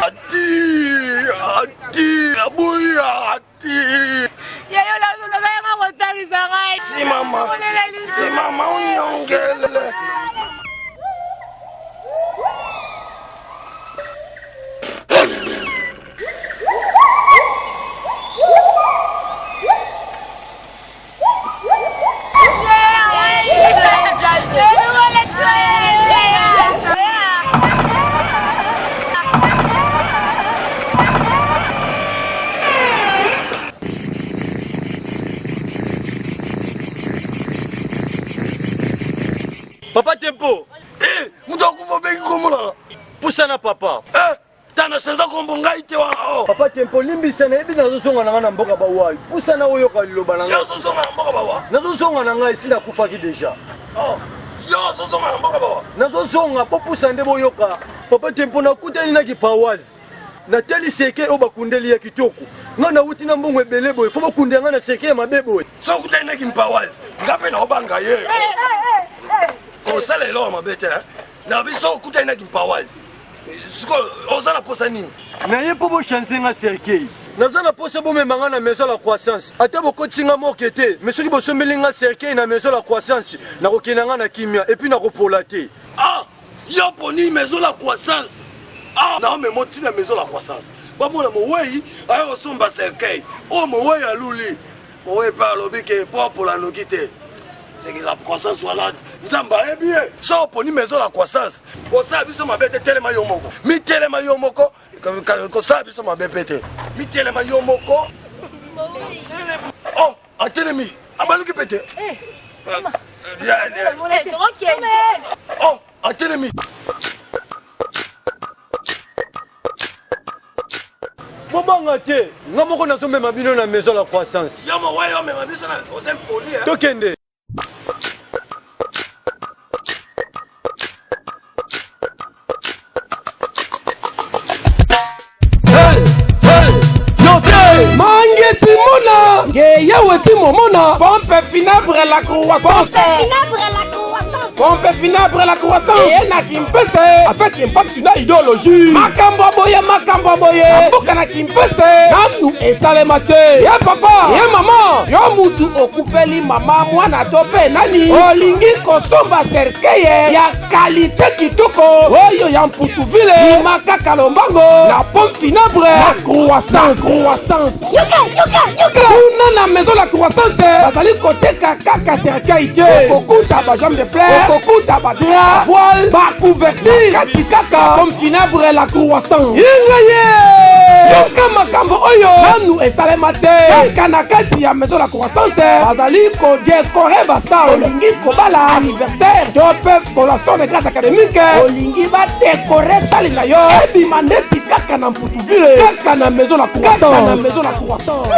Ati, ati, naboyi ati. Simama, simama unyongele. Papa Tempo. Eh, moto akufa obengi kombo na Pusana papa. Eh, tana chanza kombo ngai te wana oh. Papa Tempo limbisa nayebi nazozonga na ngai na mboka bawayi. Pusana oyoka liloba na Yo ngai. ozozonga na mboka bawa. Nazozonga na ngai esi nakufaki deja. Oh. Yo ozozonga na mboka bawa. Nazozonga po pusa nde boyoka. Papa Tempo nakutani na kipawazi. Natali seke oyo bakundeli ya kitoko. Ngai nawuti na mbongo ebele boye. Fo bakundela ngai na seke ya mabe boye. Soki okutani na kimpawazi, nga mpe naobanga ye. Kosala eloko mabe te. Na biso okutani na kimpawazi. Sikoyo oza na posa nini? Naye mpo bochange nga cercueil. Naza na posa bomema nga na maison la croissance. Ata bokotisi nga morgue te, mais soki bosombeli nga cercueil na maison la croissance, nakokende nga na kimia et puis nakopola te. Ah! Yo poni maison la croissance. Ah, na memo tina maison la croissance. Bamona mowei aye kosomba cercueil. Oyo mowei aluli. Mowei mpe alobi ke mpo apola noki te. C'est que la croissance wana Nzambe ayebi ye. So oponi maison la croissance, kosala biso mabe te, telema yo moko. Mitelema yo moko, kosala biso mabe mpe te. Mitelema yo moko. Oh, atelemi, abaluki mpe te. Oh, atelemi. Bobanga te, nga moko nazomema bino na maison la croissance. Yo mowei omema biso na oza impoli. Tokende. Mangue timona ngeya weti momona pompe funèbre la croissance pompe funèbre la croissance eye na kimpese avec impact na idéologie makambo ya boye makambo ya boye na mboka na kimpese nanu esalema te ye papa ye mama yo mutu okufeli mama mwana to mpe nani olingi kosomba cercueil ya kalite kitoko oyo ya mputuvile bima kaka lombango na pompe funèbre la croissance croissance Yoka, yoka, yoka. Kuna na maison la croissance bazali koteka kaka cercueil te okokuta ba jambe de fleur okokuta ba drap voile ba couverture kati kaka pompe funèbre la croissance inga ye yoka makambo oyo nanu esalema te kaka na kati ya maison la croissance bazali kodekore basale olingi kobala anniversaire to mpe collation de grâce académique olingi badekore sale na yo ebima ndeti kaka na mputuvile kaka na maison la croissance na maison la croissance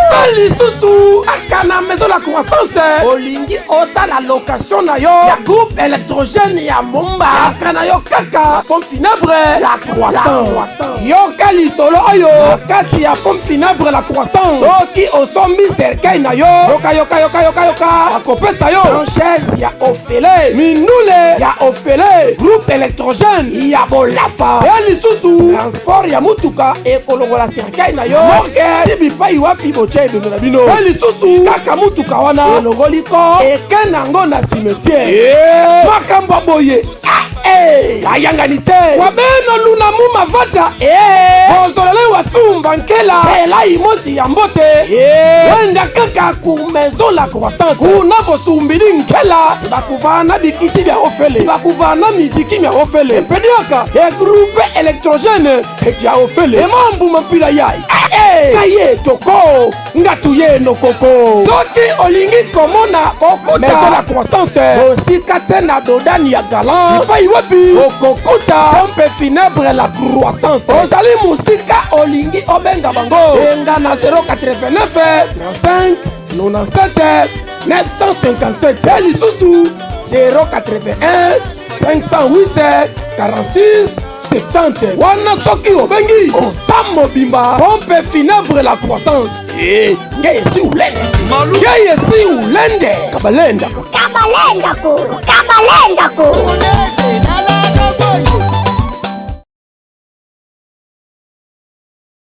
mpe lisusu kaka na maison la croissance olingi osala location na yo ya groupe électrogène ya momba yaka na yo kaka pompe funèbre la croissance yoka lisolo oyo na kati ya pompe funèbre la croissance soki osombi cercueil na yo yoka yoka yoka yoka yoka bakopesa yo chaise ya ofele mindule ya ofele groupe électrogène ya bolafa pe lisusu transport ya motuka ekolongola cercueil na yo morgue ti bipai wapi botya ebembe na bino pe lisusu kaka motuka wana elongoli ko eke nango na cimetière makambo ya boye bayangani te wabeno luna mu mavata bozolele wasumba nkela elai mosi ya mbote wenda kaka ku maison la croissance kuna bosumbili nkela bakuva na bikiti bya ofele bakuva na miziki mya ofele epediaka e groupe électrogène ya ofele emambu mampila yai kaye toko ngatu ye nokoko soki olingi komona kokuta maison la croissance mosika te na dodani ya galant epai wapi okokuta pompe funèbre la croissance ozali mosika olingi obenga bango benga na 089 35 97 957 pe lisusu 081 508 46 70 wana soki obengi oza mobimba pompe funèbre la croissance nge esi ulende nge esi ulende kabalenda Kabalenda ko, kabalenda ko.